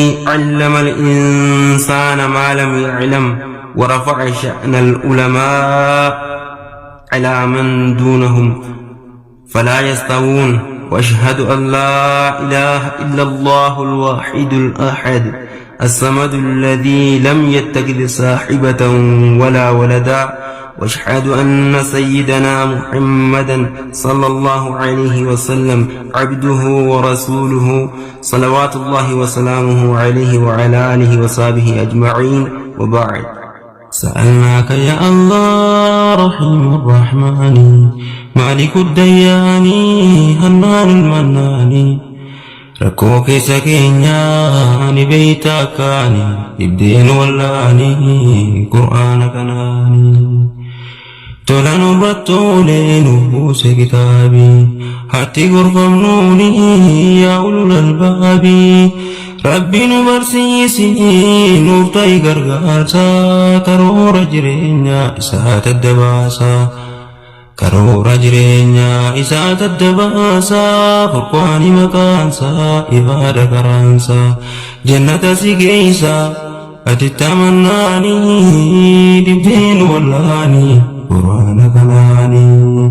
الذي علم الإنسان ما لم يعلم ورفع شأن العلماء على من دونهم فلا يستوون. وأشهد أن لا إله إلا الله الواحد الأحد الصمد الذي لم يتخذ صاحبة ولا ولدا، وأشهد أن سيدنا محمدا صلى الله عليه وسلم عبده ورسوله صلوات الله وسلامه عليه وعلى آله وصحبه أجمعين، وبعد. سألناك يا الله رحيم الرحمن مالك الديان هنان المنان، rakkoo keessa keenyaa ni beeyta, akkaani dhibdeen wallaanii qur'aana kanaani tola nurratti oolee nu buuse kitaabii hatti gorfamnuuni. Yaa ulul albaabii, rabbi nu barsiisi, nuuf ta'i gargaarsa, karoora jireenyaa isaa tadda baasaa, karoora jireenyaa isaa tadda baasaa. Furqaani maqaansaa, ibaada karaansaa, jannata si geeysa atitti amannaanii dhibdeen wallaanii quraana kanaanii.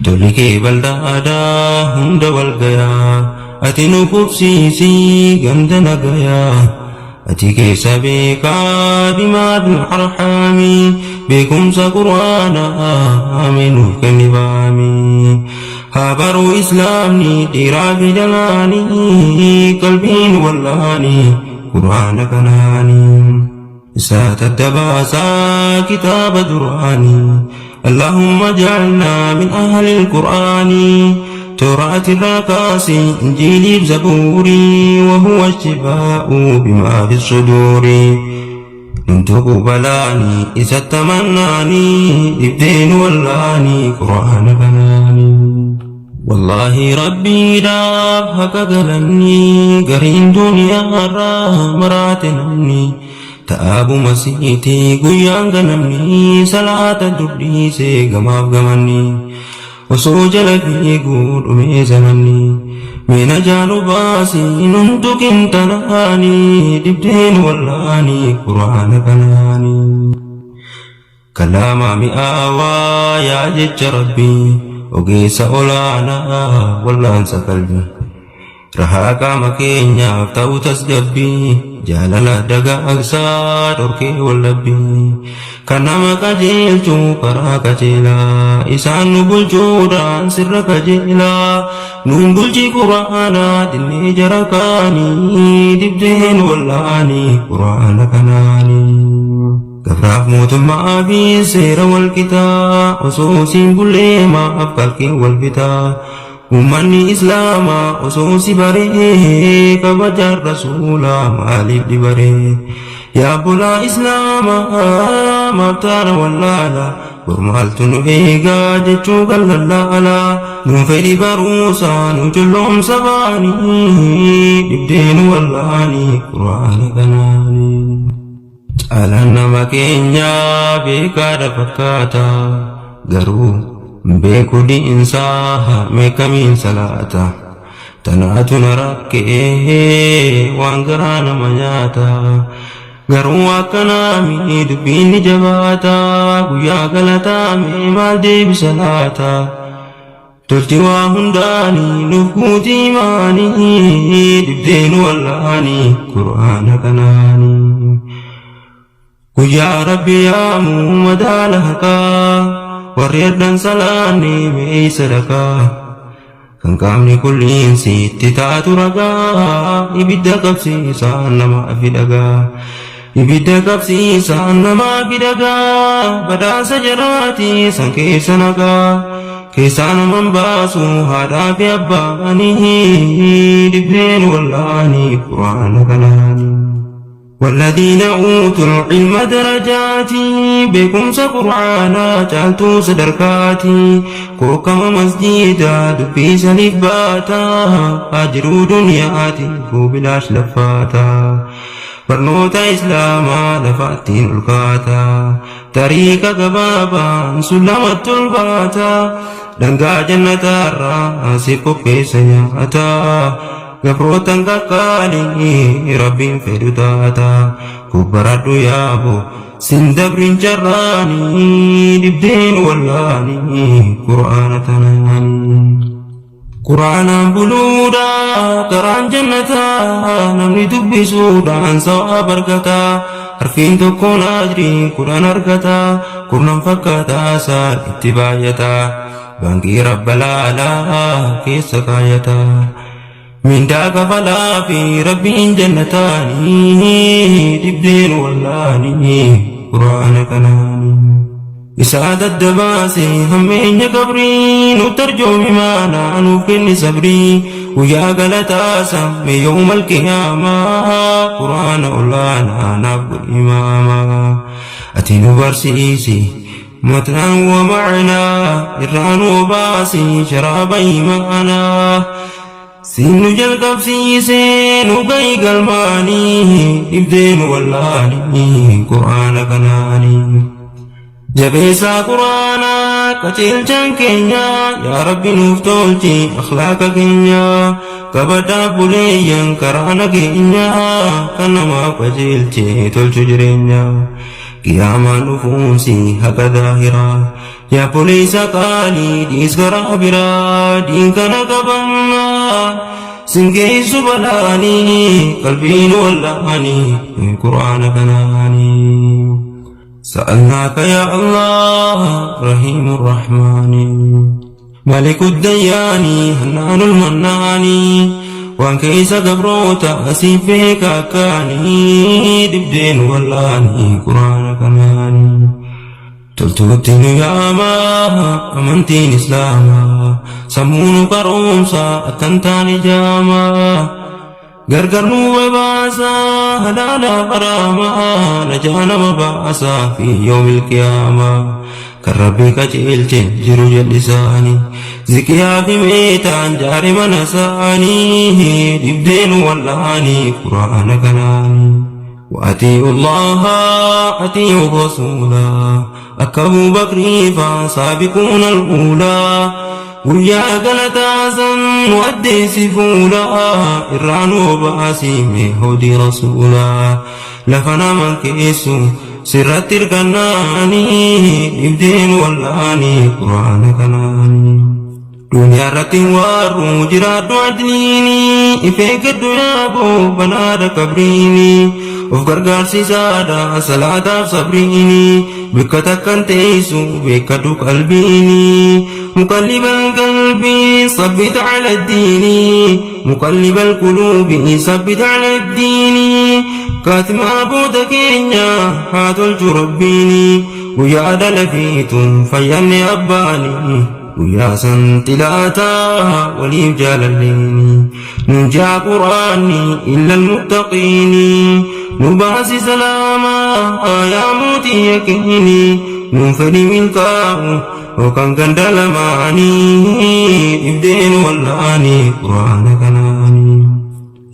Tolli kee bal'aadhaa hunda wal gayaa, ati nu qubsiisi ganda nagayaa. Ati keessa beekaa bimaa bil arhaami, beekumsa qur'aanaa amee nuuf kenni baami. Haa baruu islaamni dhiiraa fi dhalaanii qalbiin wallaanii qur'aana kanaanii. Isaa tadda baasaa kitaaba duraanii. اللهم اجعلنا من أهل القرآن. توراة الراكاسي إنجيل زبوري، وهو الشفاء بما في الصدور. ننتق بلاني إذا تمناني إبدين واللاني قرآن بناني. والله ربي داب هكا قلني قرين دنيا را مرات نمني ta'aabu masiitii guyyaan ganamni salaata durdhiisee gamaaf gamanni osoo jala fiiguu dhumee zamanni. Mina jaalu baasii nun tuqin tanaanii dhibdeen wallaanii quraana kanaanii. Kalaama mi'aawaa yaa jecha rabbii, ogeessa olaanaa wallaansa qalbii. Rahaa qaama keenyaaf ta'u tasgabbii, jaalala dagaagsaa dhorkee wallabbii. Kan nama qajeelchu karaa qajeelaa, isaan nu bulchuudhaan sirra qajeelaa. Nuun bulchi quraanaa dinnee jara kaanii dibdeen wallaanii quraana kanaanii. Gabraaf mootummaa fi seera wal qixaa, osoo siin bullee maaf qalqeen wal bitaa? Uummanni islaamaa osoo si baree, kabajaan rasuulaa maaliif dhibaree? Yaa bulaa islaamaa, maaf taana wallaala? Bormaaltu nu eegaa jechuu kan lallaala? Nu fedhi baruusaa nu culloomsa baanii dhibdeen wallaanii quraana kanaanii. Caalaan nama keenyaa beekaadha fakkaata, garuu beeku diinsaa meekamiin salaata. Tanaatu na rakkee waan garaa nama nyaata. Garuu akkanaami dubbiin ni jabaata, guyyaa galataame maal deebisa laata? Tolti waa hundaanii nuuf guutii maanii dhibdeen wallaanii quraana kanaanii. Guyyaa rabbi yaamu madaala haqaa, warri addan salaanne mee sadaqaa? Kan qaamni kulliinsi itti taatu ragaa, ibidda qabsiisaan namaa fi dhagaa. Ibidda qabsiisaan namaa fi dhagaa, badhaasa jaraati san keessa nagaa. Keessaa naman baasu haadhaa fi abbaanii dhibdeen wallaanii quraana kanaanii. والذين أوتوا العلم درجات، beekumsa qur'aanaa caaltuu sadarkaati. Kookama masjiida dubbii saniif baata, jiruu duniyaati bilaash laffaata. Barnoota islaamaa lafaattiin ol kaata, tariiqa gabaabaan sullamatti ol baata, dhangaa jannataarraa si qopheessa nyaata. Gabrootan qaqqaalii Rabbiin fedhu taata. Kubbaradhu yaabo sin dabrin carraanii dhibdeen wallaanii Qur'aana tanaanii. Qur'aanaan buluudha karaan jannataa namni dubbisuudhaan sawaaba argata. Harfiin tokkoon ajrii 10 argata kurnan fakkaataa isaan itti baay'ata. Baankii rabba laalaa keessa kaayata. Mindaa kafalaa fi rabbiin jannataanii dhibdeen wallaanii Qur'aana kanaanii. Isaa daddabaase hammeenya qabrii nu tarjoomi maanaa nuuf kenni sabrii guyyaa galataasa mee yawmal qiyaamaa Qur'aana olaanaa naaf godhi imaamaa. Ati nu barsiisi matnaan wa ma'naa irraa nu obaasi sharaaba imaanaa. Siin nu jalqabsiise nu gahi galmaanii dhibdee nu wallaanii Qur'aana kanaanii. Jabeessaa Qur'aana qajeelchaan keenya yaa Rabbi nuuf tolchi akhlaaqa keenya qabadhaa buleeyyan karaa nageenya kan namaaf qajeelche tolchu jireenya. Qiyaamaan dhufuunsi haqa zaahiraa yaa buleessa qaalii dhiis karaa biraa diin kana qabannaa sin geessu balaanii qalbiin wallaanii Qur'aana kanaanii. سألناك يا الله رحيم الرحمن ملك الديان هنان المنان وان كيس قبروتا أسيفك كاني دبدين واللاني قرآن كناني تلتوتي نياما أمنتين إسلاما سمون قرومسا أكنتاني جاما Gargar nu babaasa halaala haraamaa najaa nama baasa fi yawmil qiyaamaa kan rabbi qajeelche jiru jal'isaanii ziqiyaa fi meetaan jaare mana isaanii dhibdeen wallaanii quraana kanaanii. وأطيعوا الله أطيعوا الرسول akka Abu Bakrii faa saabiquun al-uulaa guyyaa galataasan nu addeessi fuula irraa nu baasi mee hojii rasuulaa lafa nama keessu sirratti hirkannaanii dhibdeen wallaanii quraana kanaanii. Duniyaa irratti waarru jiraadhu adliini if eeggadhu yaaboo banaadha qabriini of gargaarsisaadha salaataaf sabriini bikka takkan teessu beekadhu qalbiini muqallibal qalbii sabbit ala diini muqallibal quluubi sabbit ala diini kaatimaa booda keenya haa tolchu rabbiini guyyaa dhala fiituun fayyanne abbaani guyyaa san xilaataa waliif jaalalleeni nun jaa quraanni illa almuttaqiini nu baasi salaamaa yaa mootii yaqiini nun fedhi milkaa'u yookaan ganda lamaanii dhibdeen wallaanii quraana kanaanii.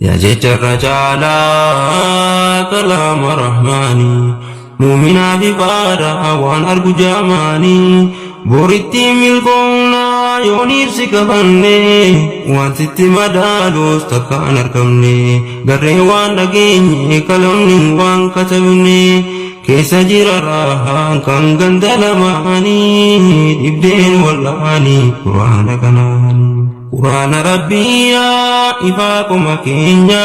Yaa jecha irra caalaa kalaama rahmaanii muuminaa fi faadha waan argu jaamaanii boritti milkoomnaa yooniif si qabanne wantitti madaalus takka hin argamne garree waan dhageenye kalamni waan katabne keessa jira raahaan kan ganda lamaanii dhibdeen wallaanii quraana kanaanii. Quraana Rabbiyaa ifaa qoma keenya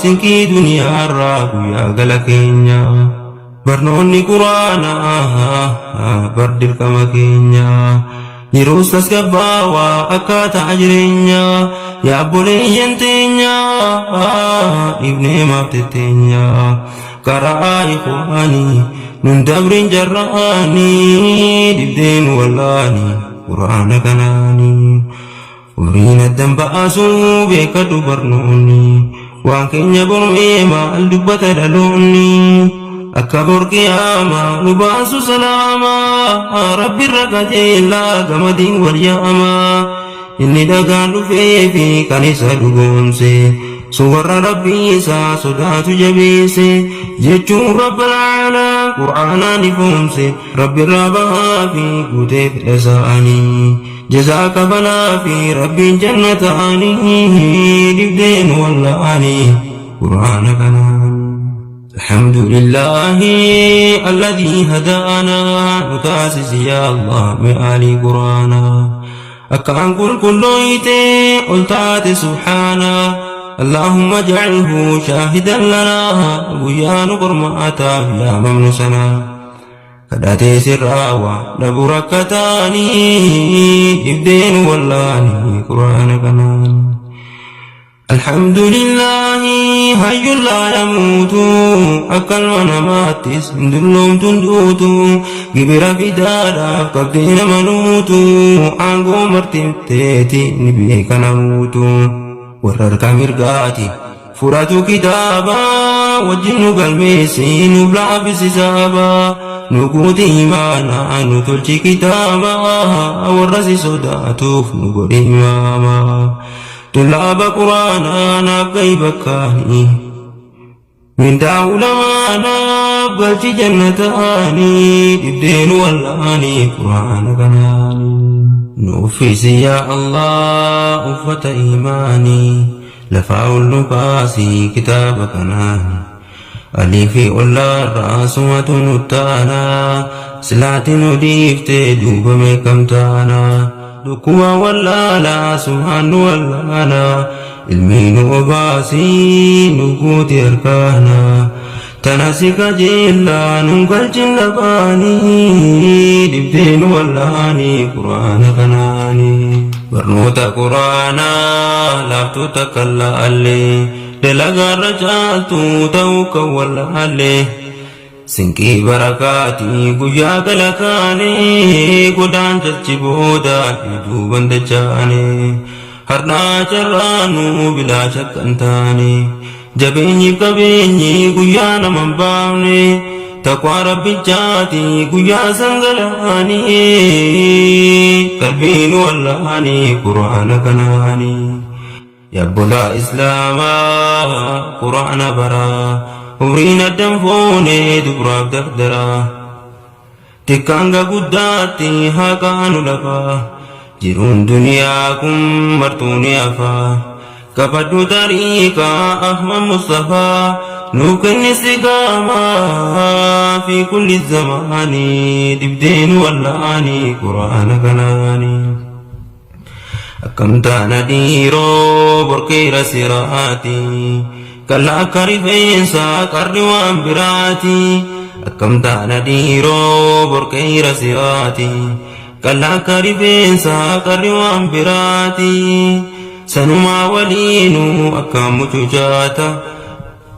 sinqii duniyaarraa guyyaa gala keenya. Barnoonni quraanaa bar dirqama keenya. Yeroos tasgabbaawaa akkaataa jireenya yaa obboleeyyan teenya dhiifnee maaf tetteenya. Karaa ikhwaanii nun dabrin jarraanii dhibdeen wallaanii quraana kanaanii. Horiin addan baasuu beekadhu barnoonni waan keenya bormee maal dubbata dhaloonni akka bor qiyaamaa nu baasu salaama rabbirra qajeelaa gamadiin wal yaama inni dhagaan dhufee fi kan isa dhugoomse sun warra rabbii isaa sodaatu jabeesse jechuun rabbal aalaa qur'aanaan ifoomse rabbirraa bahaa fi guutee fedha isaanii. Jazaa kafalaa fi Rabbiin jannataanii dhibdeen wallaanii Qur'aana kanaan. Alhamdulillaahi alladhii hadaanaa nu taasisi yaa Allah mi'aalii Qur'aanaa. Akkaan qulqullooyte ol taate subhaanaa. Allahumma ja'alhu shaahidan lanaa guyyaa nu qormaataaf yaamamnu sanaa. Kadhatee sirraa waa dhabu rakkataanii dhibdeen wallaanii Qur'aana kanaan. Alhamdulillaahi hayyuun laa yamuutu akka ilma namaattis hin dulloomtu hin duutu gibira fidaadhaaf qabdee nama nuutu aangoo martimteeti ni beeka namuutu warra harka mirgaati fudhatu kitaaba wajjin nu galmeessi nuuf laaffisi saaba nu guuti imaana nu tolchi kitaaba warra si sodaatuuf nu godhi imaama. Tullaaba Quraanaa naaf gahi bakkaanii. Mindaa ulamaa naaf galchi jannataanii. Dhibdeen wallaanii Quraana kanaanii. Nu uffisi yaa Allah uffata imaanii. Lafaa ol nu kaasi kitaaba kanaanii. Alii fi ollaarraa sumatu nu taanaa. Silaati nu dhiifte duuba meeqam taanaa. Dhukkuba wallaalaa sumaan nu wallaanaa. Ilmii nu obaasii nu guuti harkaanaa. Tana si kajeellaa nun galchin lafaanii. Dhibdee nu wallaanii Quraana kanaanii. Barnoota Quraanaa laaftuu takka laallee. Dalagaarra caaltu ta'uu kan wallaalle. Sinqii barakaatii guyyaa gala kaane godaan jalchi booda duuban dachaane. Har'aa carraanu bilaa shakkan taane. Jabeenyiif qabeenyi guyyaa nama hin baafne. Taqwaa rabbichaati guyyaa sangalaani. Qalbiin wallaani Qur'aana kanaani. Yabbolaa Islaamaa Qur'aana baraa umriin addan fuune dubraaf dardaraa xiqqaan ga guddaatti haa kaanu lafaa jiruun duniyaa kun martuu ni hafaa qabadhu tariiqaa Ahmad Mustafaa nuuf kenni istiqaamaa fi kulli zamaanii dhibdeen wallaanii Qur'aana kanaanii. Akkam taana dhiiroo borkeera siraati. Kalla akka rifeensaa qarri waan biraati. Akkam taana dhiiroo borkeera siraati. Kalla akka rifeensaa qarri waan biraati. Sanumaa waliinuu akkam mucucaata.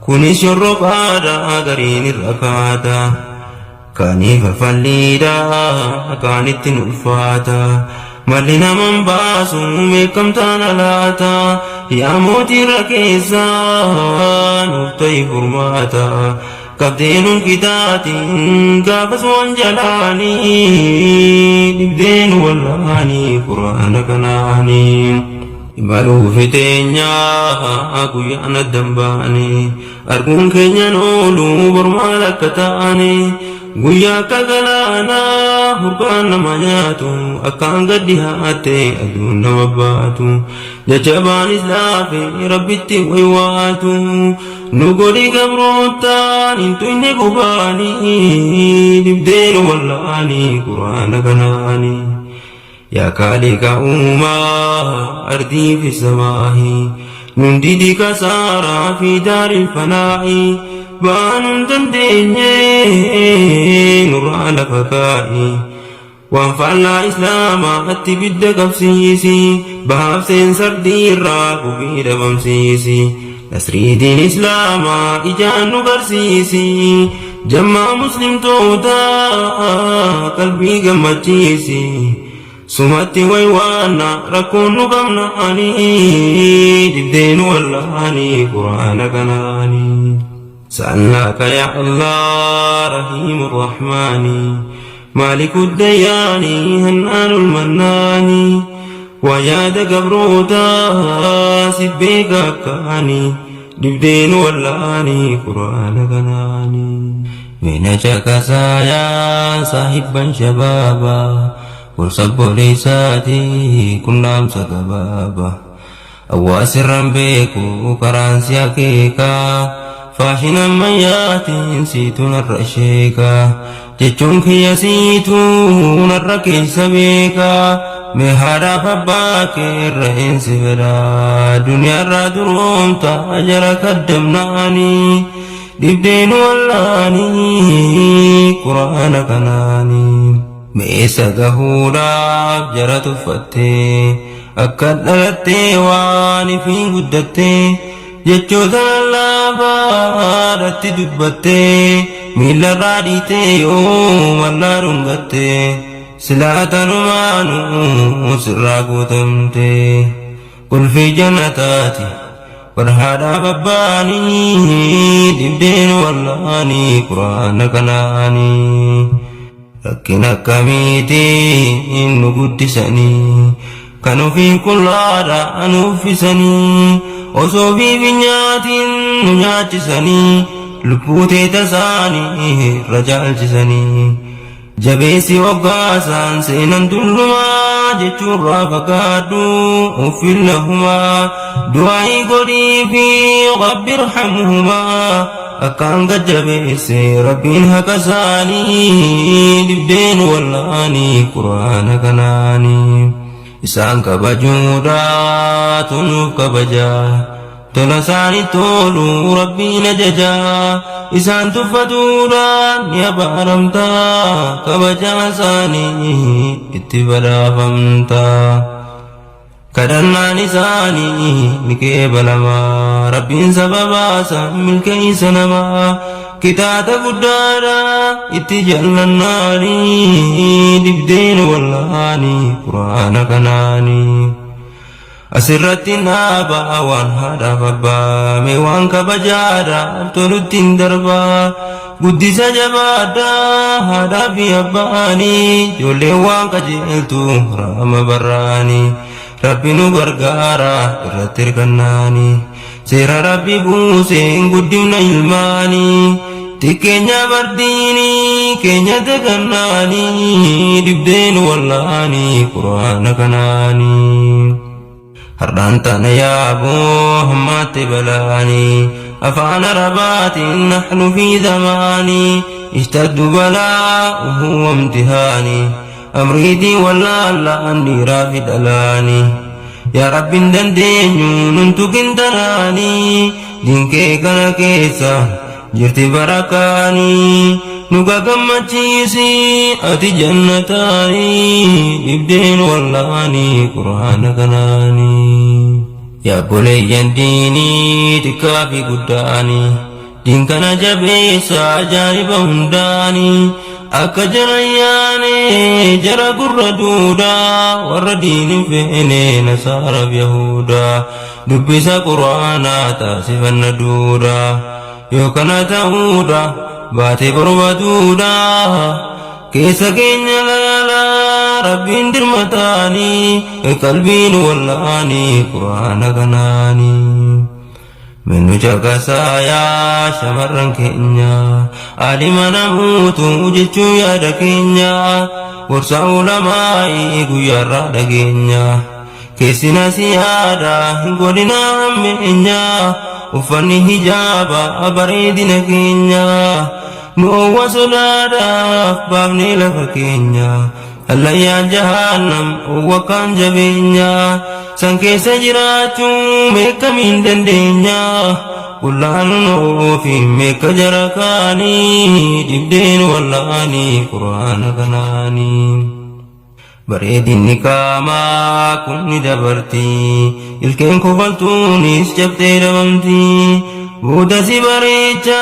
Kunis shorroqaadha gariin irra kaata. Kaanii fafalliidha kaanitti hin ulfaata. Malli naman baasu meeqamtaan alaata. Yaa mootii irra keessaa nuuf ta'i furmaata. Qabdeenuun kitaatiin gaafas waan jalaanii dhibdeen wallaanii Qur'aana kanaanii. Imaluu fiteenyaa guyyaan addan baane. Arguun keenyan oolu bor maal akka taane guyyaa akka galaanaa hurkaan nama nyaatu akkaan gad dhihaatte aduun nama baatu jajjabaanis laafe rabbitti waywaatu nu godhi gabroottaan hin tuyne gubaanii dhibdeen wallaanii Qur'aana kanaanii. Yaa kaaliqa uumaa ardii fi samaahi nun didi kasaaraa fi daaril fanaa'i baanun dandeenye nurraa lafa kaa'i waan faallaa islaamaa atti bidda qabsiisi bahaaf seensardii irraa gubii dhabamsiisi nasrii diin islaamaa ijaan nu garsiisi Jammaa muslimtoota qalbii gammachiisi sumatti waywaanna rakkoon nu qabna ani dhibdeen wallaani Qur'aana kanaani. Sa'alnaaka yaa Allah rahiimu rahmaani maaliku dayyaani hannaanul mannaani waa yaada gabroota si beeka akkaani. Dhibdeen wallaani Qur'aana kanaani. Mina caqasaa yaa saahibban shabaabaa. Gorsa obboleessaati kun dhaamsa gabaaba. Hawaasirraan beeku karaan si akeeka. Faashina ammayyaatiin siitu narra sheeka. Jechuun kiyya siitu narra keessa beeka. Mee haadhaaf abbaa kee irra eensi fedha. Duniyaarraa duroomta jara kaddamnaanii. Dhibdeen wallaanii quraana kanaanii. Meessa gahuudhaaf jara tuffattee akka dhalattee waan ifiin guddattee jechoota lallaafaadhatti dubbattee miilarraa dhiitee yoo mallaa dhungattee silaa tanumaanuu sirraa guutamtee qulfii jannataati barhaadhaaf abbaanii dhibdeen wallaanii quraana kanaanii. Rakkina akkamiitiin nu guddisanii kan ofii qullaadhaan uffisanii osoo ofiif hin nyaatiin nu nyaachisanii lubbuu teeta isaanii irra caalchisanii jabeessi hoggaasaan seenan tullumaa jechuurraa fagaadhu uffin lahumaa du'aa'ii godhii fi rabbi irhamhumaa akkaan gajjabeesse rabbiin haqa isaanii dhibdeen wallaanii quraana kanaanii isaan kabajuudhaatu nuuf kabajaa tola isaanii tolu rabbiin ajajaa isaan tuffatuudhaan ni abaaramtaa kabajaa isaanii itti badhaafamtaa. Kadhannaan isaanii ni qeebalamaa rabbiin sababaa isaan milkeessa namaa kitaata guddaadha itti jallannaanii dhibdeen wallaanii quraana kanaanii. Asirratti dhaabaa waan haadhaaf abbaa mee waan kabajaadhaaf tolutti hin darbaa guddisa jabaadhaa haadhaa fi abbaanii ijoolleen waan qajeeltu raama barraanii rabbi nu gargaara irratti hirkannaanii seera rabbi buuseen guddifna ilmaanii xiqqeenya bardiinii keenya dagannaanii dhibdeen wallaanii quraana kanaanii. Har'aan tana yaaboo hammaatti balaanii afaan arabaatiin nahnu fi zamaanii ishtaddu balaa'uhu wamtihaanii amriitii wallaallaan dhiiraa fi dhalaanii yaa rabbiin dandeenyu nun tuqin tanaanii dinkee kana keessa jirti barakaanii nu gagammachiisi ati jannataanii dhibdeen wallaanii quraana kanaanii yaa obboleeyyan diinii xiqqaa fi guddaanii diin kana jabeessa ajaa'iba hundaanii akka jara yaane jara gurra duudaa warra diinin feene nasaaraaf yahudaa dubbisa quraanaa taasifanna duudaa yoo kana ta'uudha baatee barbaatuudha keessa keenya laalaa rabbiin dirmataanii qalbiin wallaanii quraana kanaanii. Minu caqasaa yaa shamarran keenya alima namuutu jechuu yaada keenya gorsa ulamaa'ii guyyaarraa dhageenya keessina si yaada hin godhina hammeenya uffanni hijaaba bareedina keenya nu owwa sodaadhaaf baafnee lafa keenya Allayyaan jahannam owwa kaan jabeenya san keessa jiraachuu meeqamiin dandeenya qullaan oofi meeqa jara kaanii dhibdeen wallaanii quraana kanaanii. Bareedinni qaamaa kun ni dabarti ilkeen kofaltuunis cabxee dhabamti booda si bareecha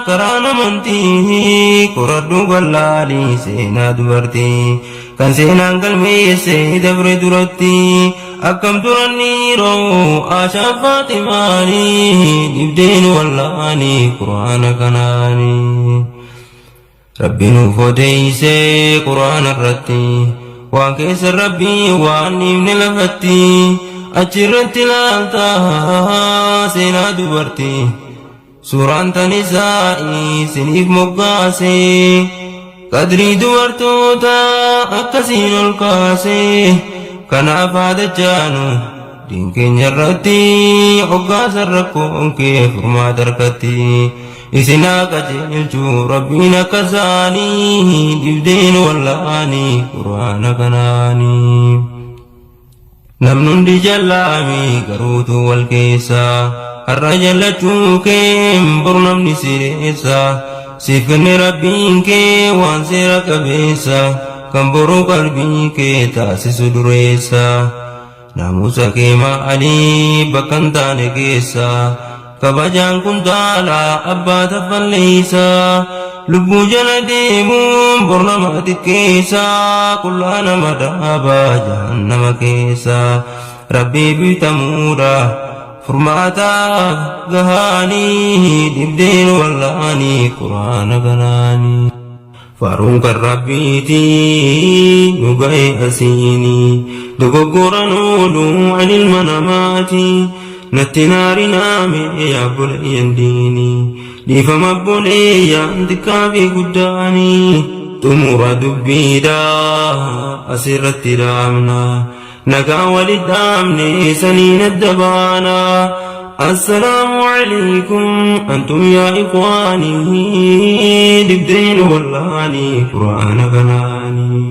karaan amantii qoradhu gallaalii seenaa dubartii kan seenaan galmeesse dabre duratti akkam turan dhiiroo Aashaan Faatimaanii dhibdeen wallaanii quraana kanaanii. Rabbi nuuf odeessee quraana irratti waan keessa rabbii waan dhiifne lafatti achirratti ilaalta seenaa dubartii suuraan tan isaa isiniif moggaase Qadrii dubartoota akkasiin ol kaase. Kanaaf haadha jaanu diin keenya irratti hoggaasa rakkoon kee furmaata harkatti. Isin haa qajeelchu rabbiin akka isaanii dhibdeen wallaanii quraana kanaanii. Namni hundi jallaami garuutu wal keessa har'a jallachuu kee boru namni sireessa siif kenne rabbiin kee waan seera qabeessa kan boru qalbii kee taasisu dureessa. Naamusa kee maalii bakka hin taane keessa kabajaan kuntaala abbaa taffalleessa lubbuu jala deemuun bor nama xiqqeessa qullaa nama dhaaba jahannama keessa rabbii bitamuudha furmaata gahaanii dhibdeen wallaanii quraana kanaanii. Faaruun kan rabbiiti nu ga'e asiini dogoggoran oolu ani ilma namaati natti naarinaame yaa obboleeyyan diini dhiifama obboleeyyan xiqqaa fi guddaani xumura dubbiidha asirratti dhaabna nagaa walit dhaabne saniin adda baana. Assalaamu alaikum antum yaa ikhwaanii dibdeen wallaanii quraana kanaanii.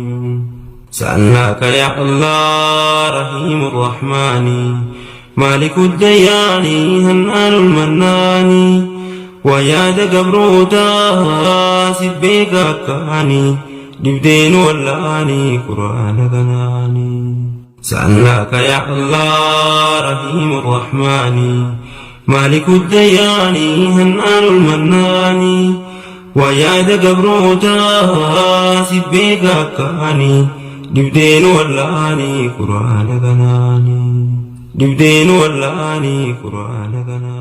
سألناك يا الله رحيم الرحمن مالك الديان هنان المنان ويا قبروتا سبيك كاني دبدين ولاني قرآن كناني. سألناك يا الله رحيم الرحمن مالك الديان هنان المنان ويا قبروتا سبيك كاني دبدين ولاني قرآن كناني دبدين ولاني قرآن كناني.